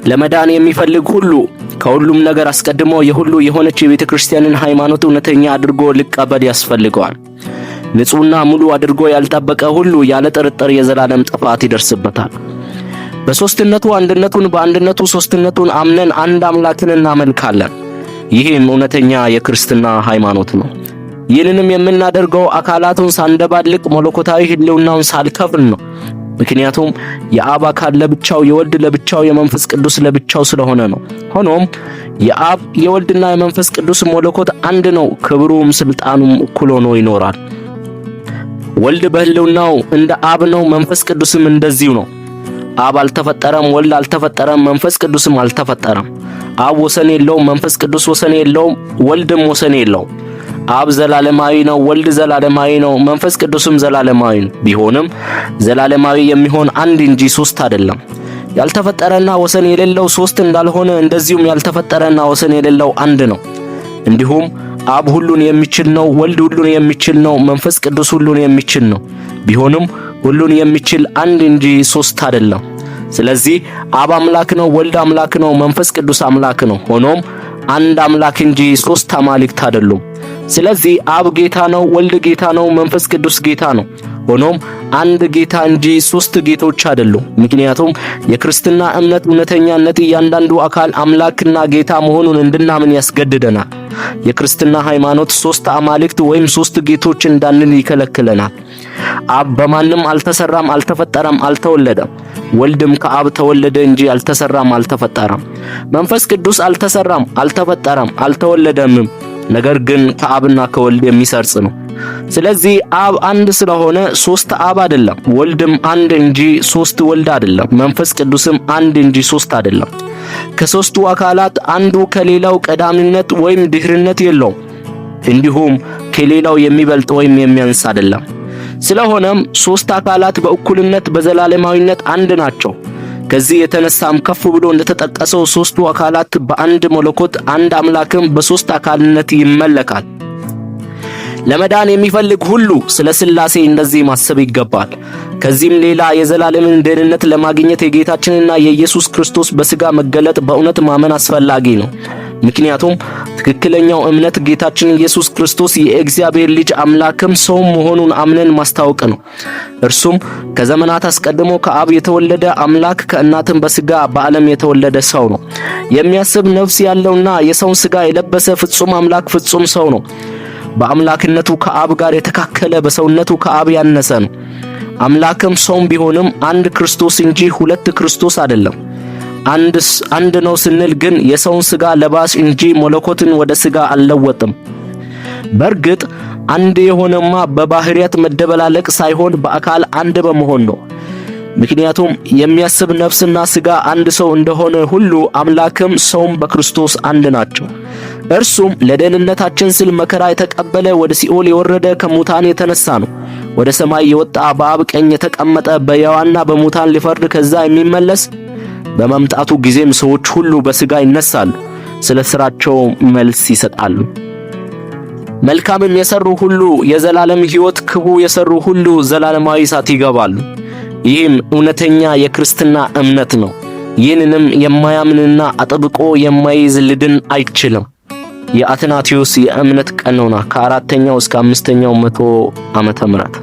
ለመዳን የሚፈልግ ሁሉ ከሁሉም ነገር አስቀድሞ የሁሉ የሆነች የቤተ ክርስቲያንን ሃይማኖት እውነተኛ አድርጎ ሊቀበል ያስፈልገዋል። ንጹሕና ሙሉ አድርጎ ያልጠበቀ ሁሉ ያለ ጥርጥር የዘላለም ጥፋት ይደርስበታል። በሶስትነቱ አንድነቱን በአንድነቱ ሶስትነቱን አምነን አንድ አምላክን እናመልካለን። ይህም እውነተኛ የክርስትና ሃይማኖት ነው። ይህንንም የምናደርገው አካላቱን ሳንደባልቅ መለኮታዊ ሕልውናውን ሳልከፍል ነው። ምክንያቱም የአብ አካል ለብቻው፣ የወልድ ለብቻው፣ የመንፈስ ቅዱስ ለብቻው ስለሆነ ነው። ሆኖም የአብ የወልድና የመንፈስ ቅዱስ መለኮት አንድ ነው። ክብሩም ስልጣኑም እኩል ሆኖ ይኖራል። ወልድ በሕልውናው እንደ አብ ነው። መንፈስ ቅዱስም እንደዚሁ ነው። አብ አልተፈጠረም፣ ወልድ አልተፈጠረም፣ መንፈስ ቅዱስም አልተፈጠረም። አብ ወሰን የለውም፣ መንፈስ ቅዱስ ወሰን የለውም፣ ወልድም ወሰን የለውም። አብ ዘላለማዊ ነው፣ ወልድ ዘላለማዊ ነው፣ መንፈስ ቅዱስም ዘላለማዊ ነው። ቢሆንም ዘላለማዊ የሚሆን አንድ እንጂ ሶስት አይደለም። ያልተፈጠረና ወሰን የሌለው ሶስት እንዳልሆነ እንደዚሁም ያልተፈጠረና ወሰን የሌለው አንድ ነው። እንዲሁም አብ ሁሉን የሚችል ነው፣ ወልድ ሁሉን የሚችል ነው፣ መንፈስ ቅዱስ ሁሉን የሚችል ነው። ቢሆንም ሁሉን የሚችል አንድ እንጂ ሶስት አይደለም። ስለዚህ አብ አምላክ ነው፣ ወልድ አምላክ ነው፣ መንፈስ ቅዱስ አምላክ ነው። ሆኖም አንድ አምላክ እንጂ ሶስት አማልክት አይደሉም። ስለዚህ አብ ጌታ ነው፣ ወልድ ጌታ ነው፣ መንፈስ ቅዱስ ጌታ ነው። ሆኖም አንድ ጌታ እንጂ ሶስት ጌቶች አይደሉም። ምክንያቱም የክርስትና እምነት እውነተኛነት እያንዳንዱ አካል አምላክና ጌታ መሆኑን እንድናምን ያስገድደናል። የክርስትና ሃይማኖት ሶስት አማልክት ወይም ሶስት ጌቶች እንዳንል ይከለክለናል። አብ በማንም አልተሰራም፣ አልተፈጠረም፣ አልተወለደም። ወልድም ከአብ ተወለደ እንጂ አልተሰራም፣ አልተፈጠረም። መንፈስ ቅዱስ አልተሰራም፣ አልተፈጠረም፣ አልተወለደምም። ነገር ግን ከአብና ከወልድ የሚሰርጽ ነው። ስለዚህ አብ አንድ ስለሆነ ሶስት አብ አይደለም። ወልድም አንድ እንጂ ሶስት ወልድ አይደለም። መንፈስ ቅዱስም አንድ እንጂ ሶስት አይደለም። ከሶስቱ አካላት አንዱ ከሌላው ቀዳሚነት ወይም ድህርነት የለውም። እንዲሁም ከሌላው የሚበልጥ ወይም የሚያንስ አይደለም። ስለሆነም ሶስት አካላት በእኩልነት በዘላለማዊነት አንድ ናቸው። ከዚህ የተነሳም ከፍ ብሎ እንደተጠቀሰው ሶስቱ አካላት በአንድ መለኮት አንድ አምላክም በሶስት አካልነት ይመለካል። ለመዳን የሚፈልግ ሁሉ ስለ ሥላሴ እንደዚህ ማሰብ ይገባል። ከዚህም ሌላ የዘላለምን ደህንነት ለማግኘት የጌታችንና የኢየሱስ ክርስቶስ በሥጋ መገለጥ በእውነት ማመን አስፈላጊ ነው። ምክንያቱም ትክክለኛው እምነት ጌታችን ኢየሱስ ክርስቶስ የእግዚአብሔር ልጅ አምላክም ሰውም መሆኑን አምነን ማስታወቅ ነው። እርሱም ከዘመናት አስቀድሞ ከአብ የተወለደ አምላክ ከእናትም በሥጋ በዓለም የተወለደ ሰው ነው። የሚያስብ ነፍስ ያለውና የሰውን ሥጋ የለበሰ ፍጹም አምላክ ፍጹም ሰው ነው። በአምላክነቱ ከአብ ጋር የተካከለ በሰውነቱ ከአብ ያነሰ ነው። አምላክም ሰውም ቢሆንም አንድ ክርስቶስ እንጂ ሁለት ክርስቶስ አይደለም። አንድ ነው ስንል ግን የሰውን ሥጋ ለባሽ እንጂ መለኮትን ወደ ሥጋ አልለወጥም። በእርግጥ አንድ የሆነማ በባህሪያት መደበላለቅ ሳይሆን በአካል አንድ በመሆን ነው። ምክንያቱም የሚያስብ ነፍስና ሥጋ አንድ ሰው እንደሆነ ሁሉ አምላክም ሰውም በክርስቶስ አንድ ናቸው። እርሱም ለደህንነታችን ስል መከራ የተቀበለ ወደ ሲኦል የወረደ ከሙታን የተነሳ ነው። ወደ ሰማይ የወጣ በአብ ቀኝ የተቀመጠ በሕያዋንና በሙታን ሊፈርድ ከዛ የሚመለስ በመምጣቱ ጊዜም ሰዎች ሁሉ በሥጋ ይነሳሉ፣ ስለ ሥራቸው መልስ ይሰጣሉ። መልካምም የሰሩ ሁሉ የዘላለም ሕይወት፣ ክፉ የሰሩ ሁሉ ዘላለማዊ እሳት ይገባሉ። ይህም እውነተኛ የክርስትና እምነት ነው። ይህንንም የማያምንና አጥብቆ የማይዝ ሊድን አይችልም። የአትናቴዎስ የእምነት ቀኖና ከ4ኛው እስከ 5ኛው መቶ ዓመተ ምህረት።